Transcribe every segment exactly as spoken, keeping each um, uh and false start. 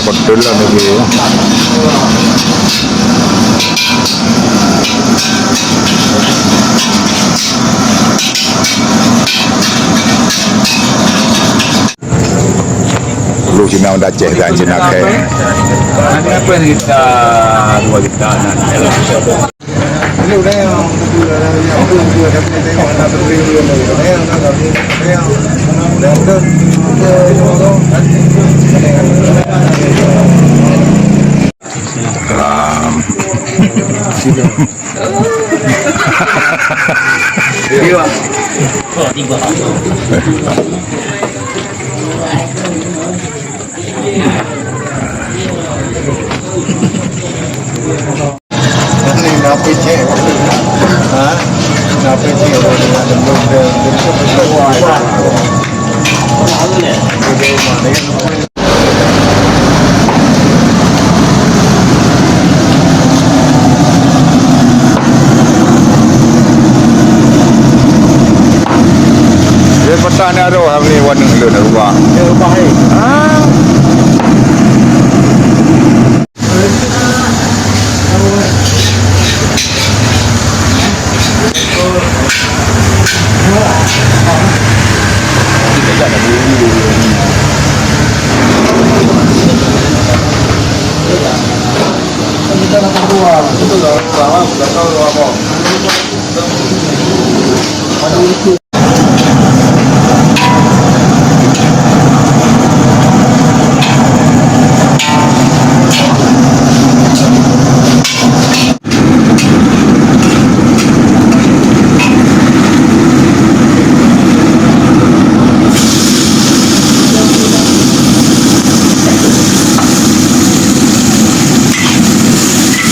Betul lah negeri. Lu Cina udah Aceh dan Cina ke. Ada apa kita dua kita nak. Dia patah ni aduh, ni warna lun rubah. Dia rubah, eh. Ah.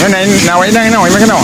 Nyan, nyan, na wai nang, na wai makan na.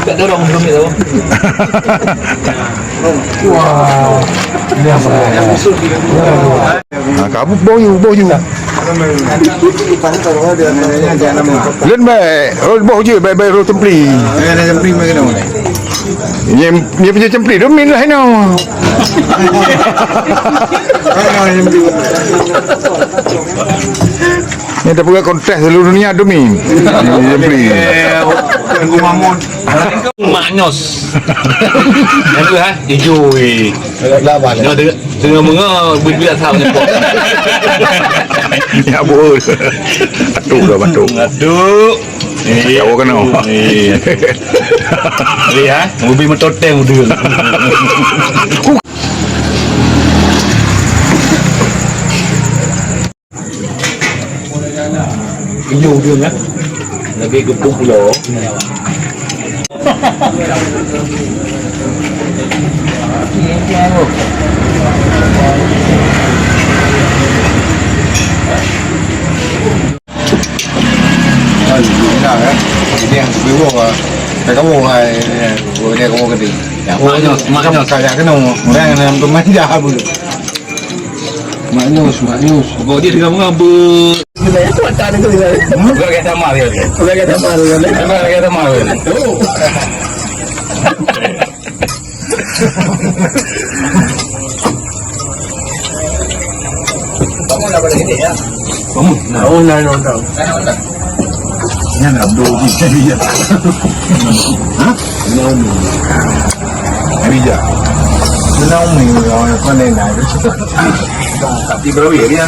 Tak dorong belum itu. Wah. Ini apa? Ha, kamu boh you, boh you. Lôn baik, oh, boh je, baik-baik roh templi. Nyen, nyen punya templi, domin lah ino. Nyen tapeugah kontes seluruh dunia, domin. Nyen templi. Tengku Mahmud. Mak Nyos. Yang tu, ha? Ijo, eh. Lapan. Nyoe deungoe, deungoe meungoe beubiet asai meunyoe. Ya, bu. Atuk dah, atuk. Atuk. Eh, awak kena. Eh. Lihat, mobil mototeng udah. Inyo udeueng, eh? Lagi gepuk pulo. Alhamdulillah, eh. Jadi yang kedua, eh, kita kamu, eh, eh, dia kamu gede. Ya, maknya, maknya. Kayak kena, orang yang pemanja apa tu? Maknyus, maknyus. Pokok dia dengan mengapa? Bila itu atas itu, bila. Hmm? Bukan kata mal dia. Bukan kata mal dia. Bukan kata mal dia. Oh. Kamu nak pada sini, ya? Kamu? Nah. Oh, nah, nah, nah. Nyan Abdul Rizak. Ha? Naomi. Rizak. Naomi, orang pandai nak. Tapi berawi dia.